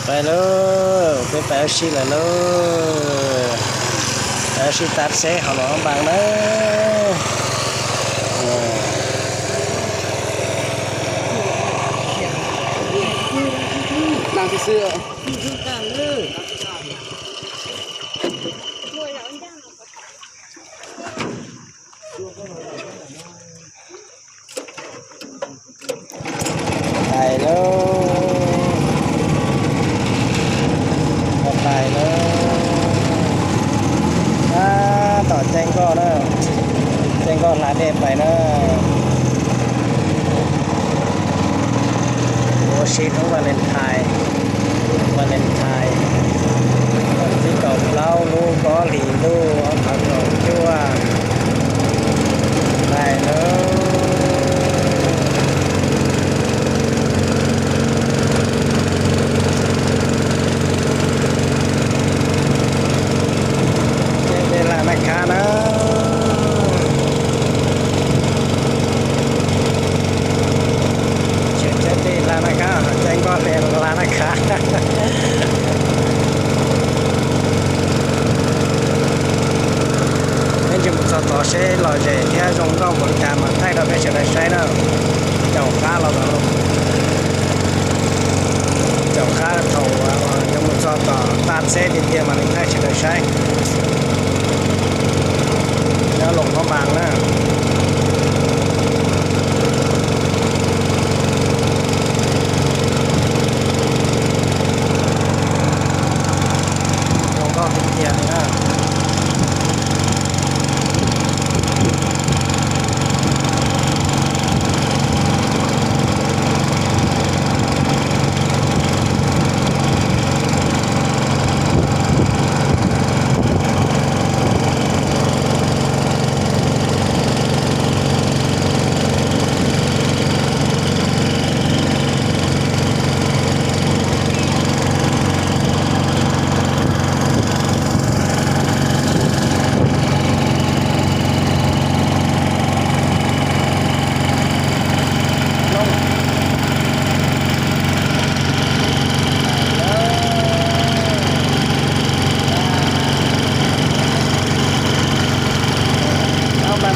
Pais lauj, peb pais ua si lawm lauj. Pais ua si tav tsheb hauv Luam Phab Npas na. Pais lauj, pais lauj. Tab tom caij nkoj na, caij nkoj hla dej pais na. Ua si hnub Valentine, Valentine, vas thib kaum plaub lub ob hlis ntuj ob phav kaum cuaj. Pais lauj. Caij dej Laj Nab Khab na. Tsheb caij dej Laj Nab Khab, caij nkoj dej Laj Nab Khab. Peb ntsia mus txog tod seb lom zem thiab zoo nkauj npaum li cas mas thaij rau peb sawv daws saib na. Caum qab los tod, caum qab thaum yuav mus txog tom tav tsheb tiag tiag mas li thaij sawv daws saib. Nyob Luam Phab Npas na. Zoo nkauj tiag tiag li na.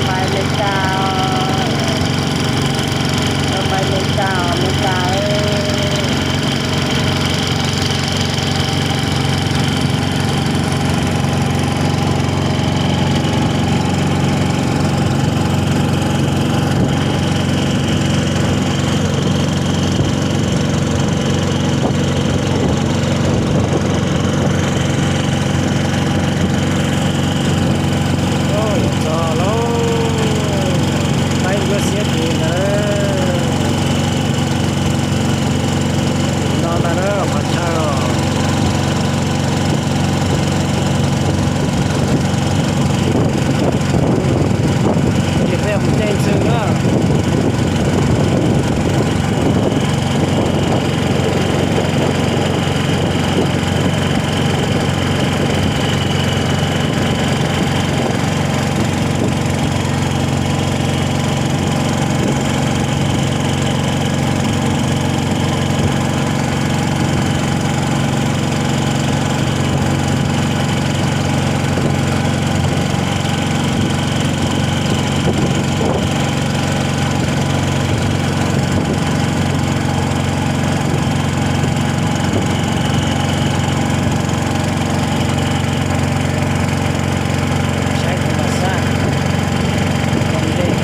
Pais Meskas, pais Meskas, Meskas. Txog lauj, peb ntsuab xiab tim ntawd. No ntag na, qhov chaw. Ces peb mus caij ntxwg na. Saib tus mas xab, ua ntej.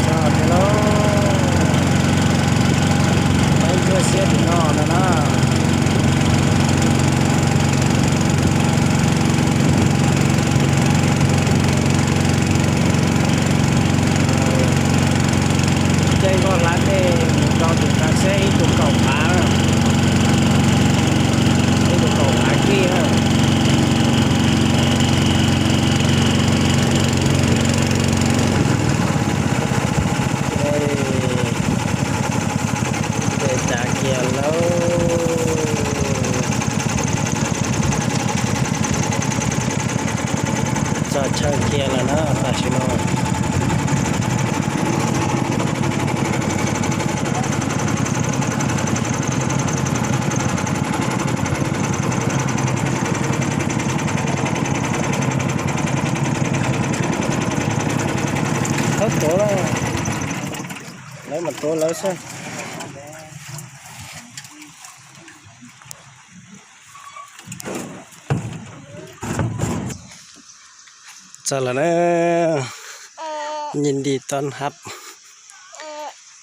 Txog tiag lauj, peb ntsuab xiab tim no ntag na. Caij nkoj hlab dej mus rau tus tav tsheb ib tug kaum phav, ib tug kaum phav kij na. Ces cav kiag lauj, txog chaw kiag lawm na tam sim no. Tuav lawv xwb. Txog lawm na. Nhìn đi đón hab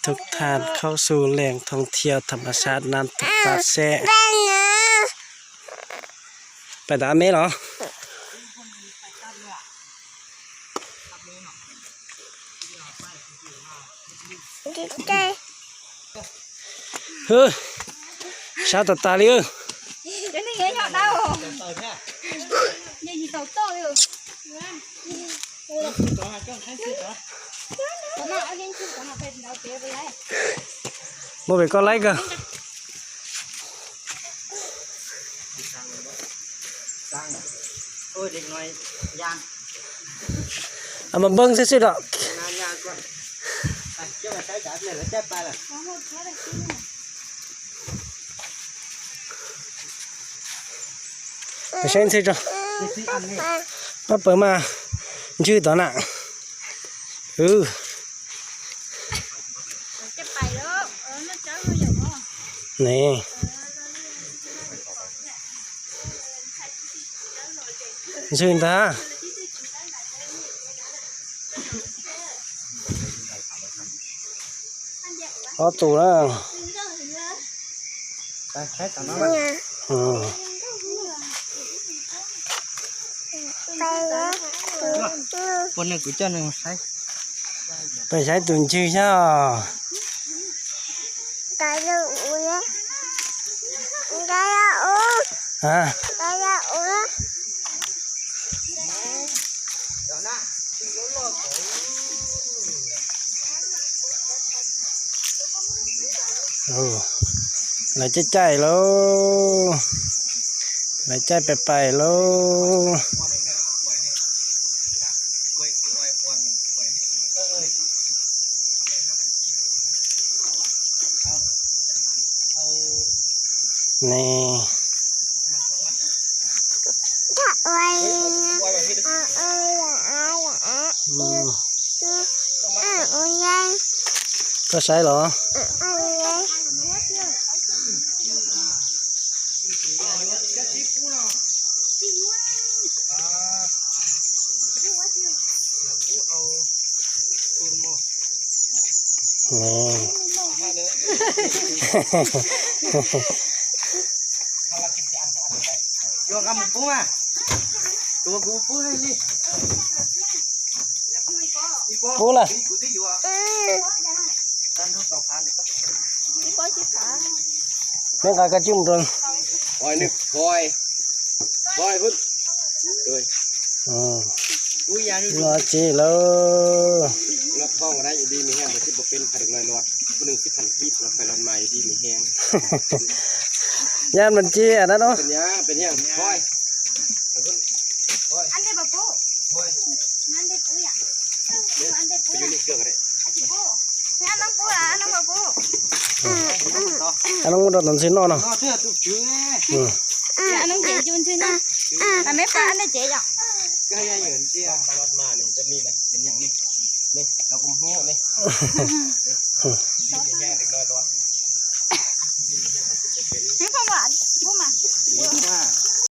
thúc than khauv su leng thong thiau tham ma sat nam tuk pab seb. Pais ntawm me los. Hwb, sab tas tas li. Muab pem koj laib kawg. Mas npee xwb xwb dom. Saib ntxhw tso. Pab pawg mas ntswg tod na. Ne. Ntswg ntag. Ob tug na. Pais saib tus ntswg xwb os. Lawv caij caij lauj, lawv caij pais pais lauj. Ne. Koj saib los. Pub na. Neb nqa koj tsij mus rau. Los tsis lauj. Yam mas tsis na no. Ab, no muab rau tus ntxhw noj no.